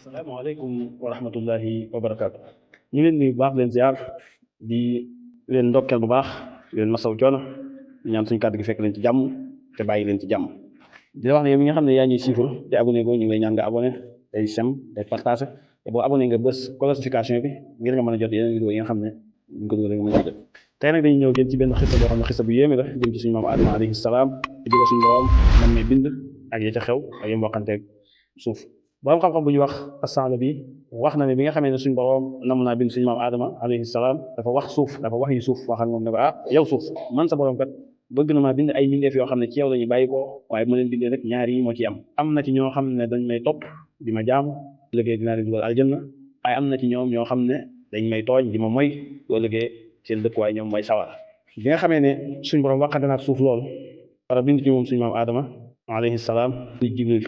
Assalamualaikum warahmatullahi wabarakatuh. ñu leen nuyu bu baax leen ziar di leen ndokkeel bu baax di leen masaw coono di ñaan suñu kàddu gi fekk leen ci jàmm te bàyyi leen ci jàmm di la wax ne yow mi nga xam ne yaa ñuy siifur te abonné ko ñu ngi lay ñaan nga abonné tey sem tey partagé te boo abonné nga bës notification bi ngir nga mën a jot yeneen vidéo yi nga xam ne ñu ko dugal nga mën a jot tey nag dañuy ñëw jëm ci benn xista boo xam ne xista bu yéeme la jëm ci suñu maam Adama alayhi salaam di jóge suñu borom man may bind ak ya ca xew ak yam waxanteeg suuf borom xam-xam bu ñuy wax assaala bi wax na ne bi nga xamee ne suñu borom nam naa bind suñu maam Adama alayhi salaam dafa wax suuf dafa wax yi suuf waxal moom ne ko yow suuf man sa borom kat bëgg na maa bind ay mbindeef yoo xam ne ci yow lañuy bàyyi ko waaye bu ma leen bindee rek ñaar yi moo ci am na ci ñoo xam ne dañ may topp di ma jaamu liggéey dinaa leen dugal aljanna waaye am na ci ñoom ñoo xam ne dañ may tooñ di ma moy loo liggéey seen dëkkuwaay ñoom mooy sawara bi nga xamee ne suñu borom waxante naak suuf loolu wara bind ci moom suñu maam Adama alayhi salaam di jibril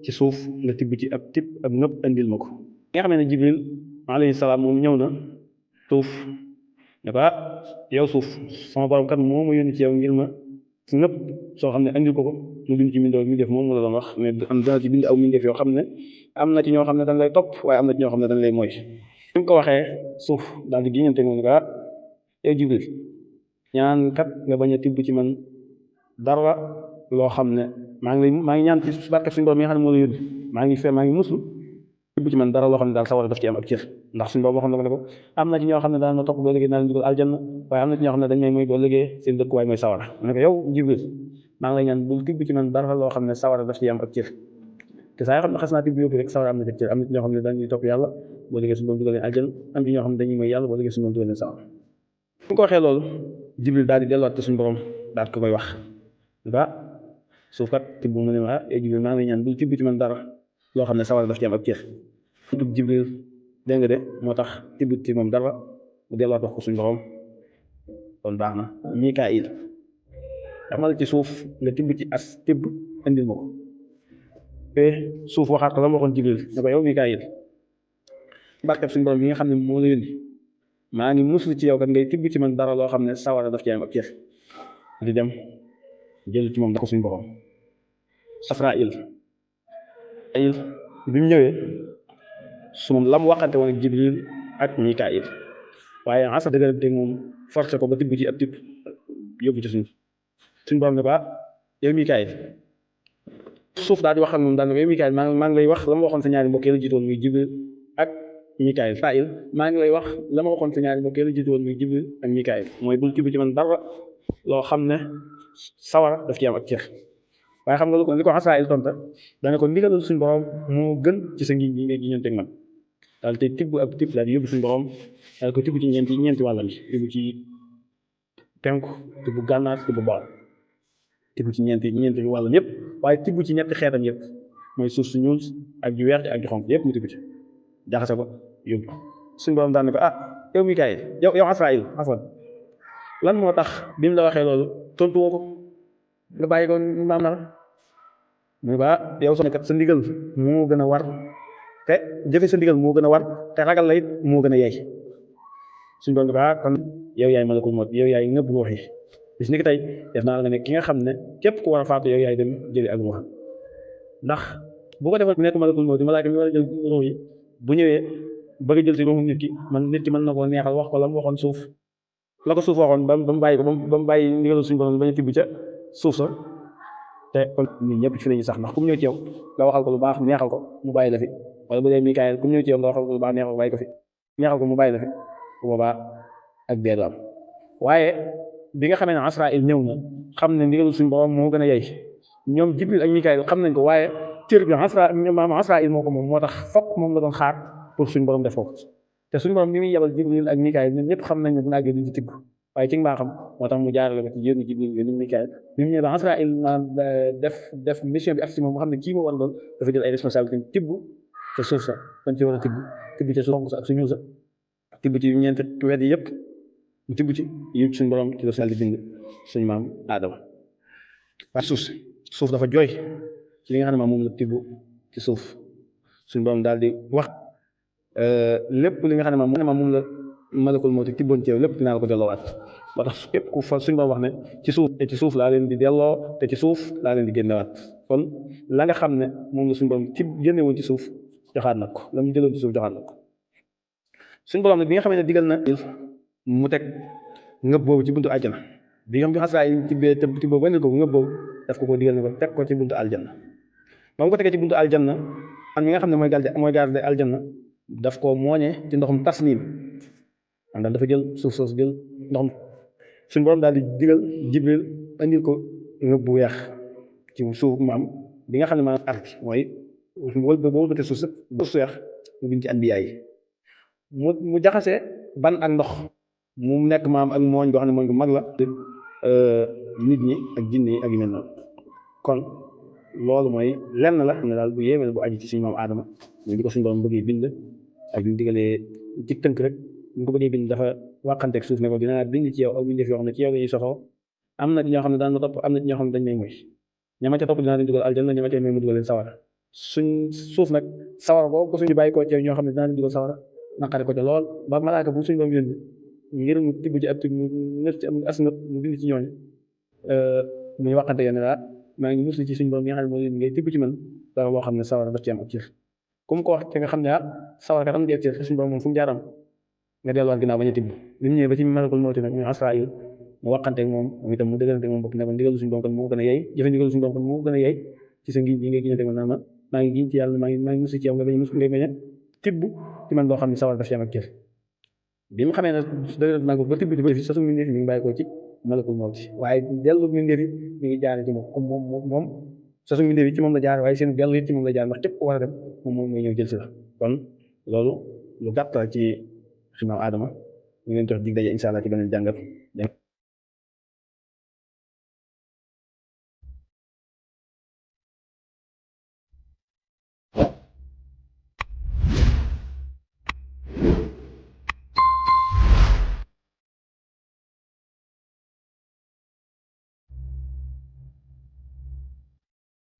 ci suuf nga tibb ci ab tib ab ngëpp andil ma ko nga xam ne jibril alayhi salaam moom ñëw na suuf ne ko yow suuf sama borom kat moo ma yónni ci yow ngir ma ngëpp soo xam ne andil ko mu bind ci mbindoo mi def moom mu la doon wax ne am dana ci bind aw mbindeef yoo xam ne am na ci ñoo xam ne dañ lay topp waaye am na ci ñoo xam ne dañ lay mooy bi mu ko waxee suuf daal di giñante moom ne ko yow jibril ñaan kat nga bañ a tibb ci man dara loo xam ne maa ngi ñaan ci barke suñu borom mi nga xam ne moo la yónni maa ngi muslu tibb ci man dara loo xam ne daal sawara daf ci am ab cër ndax suñu borom waxoon na ko ne ko am na ci ñoo xam ne daan na topp boo liggéey naa leen dugal aljanna waaye am na ci ñoo xam ne dañ may mooy boo liggéey seen dëkkuwaay mooy sawara mu ne ko yow jibril maa ngi lay ñaan bul tibb ci man dara loo xam ne sawara daf ci am ab cër te saa yoo xam ne xas naa tibb yóbbu rek sawara am na cër am na ci ñoo xam ne dañuy topp yàlla boo liggéey suñu borom dugal leen aljanna am ci ñoo xam ne dañuy mooy yàlla boo liggéey suñu borom dugal leen sawara bu ko waxee loolu jibril daal di delluwaat te suñu borom daal ko koy wax suuf kat tibb mu ne ma yow jibril maa ngi lay ñaan bul tibb ci man dara loo xam ne sawara daf ci am ab cër tudd jibril dégg nga de moo tax tibb ci moom dara mu delluwaat wax ko suñu borom kon baax na mikail damal ci suuf nga tibb ci as tibb indil ma ko te suuf waxaat ko la ma waxoon jibril ne ko yow mikail barkeb suñu borom yi nga xam ne moo la yónni maa ngi muslu ci yow kat ngay tibb ci man dara loo xam ne sawara daf ci am ab cër di dem jël ci moom da ko suñu borom Asraayil bi mu ñëwee su moom la mu waxante woon ak Jibril ak Mikaayil waaye asa dëgërante moom forcé ko ba tibb ci ab tibb yóbbu ci suñu borom ne ko yow Mikaayil suuf daal di wax ak moom daal ne yow Mikaayil maa ngi lay wax la ma waxoon sa ñaari mbokk yi la jiitoon muy Jibril ak Mikaayil Asraayil maa ngi lay wax la ma waxoon sa ñaari mbokk yi la jiitoon muy Jibril ak Mikaayil mooy bul tibb ci man dara loo xam ne sawara daf ci am ak cër waaye xam nga li ko Asraayil tonta dana ko ndigalal suñu borom moo gën ci sa ngi ñi ngay giñante ak man daal te tibb ab tibb daal di yóbbu suñu borom daal ko tibb ci ñeenti wàllam yi tibb ci penku tibb gànnaar tibb bool tibb ci ñeenti wàllam yëpp waaye tibb ci ñetti xeetam yëpp mooy suuf su ñuul ak ju weex ak ju xonq yëpp mu tibb ci jaxase ko yóbbu suñu borom daal ne ko yow Mikaayil yow Asraayil afwan lan moo tax bi mu la waxee loolu tontu woo ko nga bàyyi ko maam na mu ba yow soo nekkat sa ndigal moo gën a war te jëfe sa ndigal moo gën a war te ragal la it moo gën a yey suñu doon kon yow yaay malakul mawt yow yaay ngëb ruux yi bis ni ki tey def naa la nga ne ki nga xam ne képp ku war a faatu yow yaay dem jëli ak ruux ndax bu ko defoon nekk malakul mawt malaaka mi war a jël ruux yi bu ñëwee bëgg a jël si ruuxu nit ki mën na koo neexal wax ko la mu waxoon suuf la ko suuf waxoon ba mu bàyyi ko ba mu bàyyi ndigalu suñu borom bañ a tibb ca suuf sa te kon ñun ñëpp fi lañuy sax ndax ku mu ñëw ci yow nga waxal ko lu baax neexal ko mu bàyyi la fi wala bu dee Mikaayil ku mu ñëw ci yow nga waxal ko lu baax neexal ko bàyyi ko fi neexal ko mu bàyyi la fi bu boobaa ak dee du am waaye bi nga xamee ne Asraayil ñëw na xam ne ndigalu suñu borom moo gën a yey ñoom Jibril ak Mikaayil xam nañ ko waaye cër bi Asraayil moo ko moom moo tax fokk moom la doon xaar pour suñu borom def ko te suñu borom bi muy yebal Jibril ak Mikaayil ñun ñëpp xam nañ ne bu naagee duñ ci tibb waaye ci mbaaxam moo tax mu jaarale ko ci yónni Jibril yónni Mikaayil bi mu ñëwee ba Asraayil naan def mission bi ak si moom mu xam ne kii moo war a doon dafa jël ay responsabilité tibb te suuf sa dañ ci war a tibb ci suuf sa ak suñu sa tibb ci ñeenti wet yi yëpp mu tibb ci yëpp suñu borom ci la sal di bind suñu maam Aadama waaye suuf dafa jooy ci li nga xam ne moom la tibb ci suuf suñu borom daal di wax lépp li nga xam ne moom la malakul mawt tibboon ci yow lépp dinaa la ko delloowaat ba tax képp ku fa suñu borom wax ne ci suuf laa leen di delloo te ci suuf laa leen di génnewaat kon la nga xam ne moom la suñu borom ci génne woon ci suuf joxaat na ko la mu jëloon ci suuf joxaat na ko suñu borom nag bi nga xam ne digal na mu teg ngëb boobu ci buntu àjjana bi nga xam bi xasraa yi tibbee te tibb boobu ko ngëb boobu daf ko digal ne ko teg ko ci buntu aljanna ba mu ko tegee ci buntu aljanna am ñi nga xam ne mooy garde aljanna daf ko mooñee ci ndoxum tasniim am daal dafa jël suuf soosu jël ndoxum suñu borom daal di digal jibril andil ko ngëb bu weex ci suuf maam bi nga xam ne maanaam arti mooy wël ba wëlbate suuf sëpp ba su weex mu bind ci anbiyaa yi mu jaxase ban ak ndox mu nekk maam ak mooñ boo xam ne mooñ bu mag la nit ñi ak jinne yi ak yu mel noonu kon loolu mooy lenn la ne daal bu yéeme bu aju ci suñu maam aadama ñu di ko suñu borom bëggee bind ak ñu digalee ci tënk rek ñu ko bëggee bind dafa wàqanteeg suuf ne ko dinaa bind ci yow aw bindeef yoo xam ne ci yow lañuy soxoo am na ñoo xam ne daan ma topp am na ñoo xam ne dañ may moy ñama ca topp dinaa leen dugal aljanna ñama ca may mu dugal leen sawara suñ suuf nag sawara boobu ko suñu bàyyi koo ci ñoo xam ne dinaa leen dugal sawara naqare ko ca lool ba malaaka bu suñu doom yónni ngir mu tibb ci ab tibb mu nëf ci am as nëpp mu bind ci ñooñu muy waxante yoon ne laa maa ngi musli ci suñu borom yi nga xam ne moo leen ngay tibb ci man dara boo xam ne sawara daf ci am ab cër comme ko wax te nga xam ne sawara kat am di ab cër suñu borom moom fu mu jaaram nga delluwaat ginnaaw bañ a tibb li mu ñëwee ba ci malakul mawti nag muy Asraayil mu waxanteeg moom itam mu dëggalante moom bopp ne ko ndigalu suñu borom kon moo gën a yey jëfe ndigalu suñu borom kon moo gën a yey ci sa ngiñ yi ngay giñante man naa ma maa ngi giñ ci yàlla maa ngi musli ci yow nga bañ ngay bañ a tibb ci man loo xam ne sawara daf ci am ab cër bi mu xamee ne dëgg naa ko ba tibb ci bëri fi sa suñu mbindeef mi ngi bàyyi ko ci malakul mawti waaye dellu mbindeef yi mi ngi jaare ci moom comme moom sa suñu mbindeef yi ci moom la jaar waaye seen dellu it ci moom la jaar ndax képp ku war a dem moom mooy ñëw jël si la kon loolu lu gàtt la ci suñu maam Aadama ñu leen jox dig daje incha allah ci beneen jàngat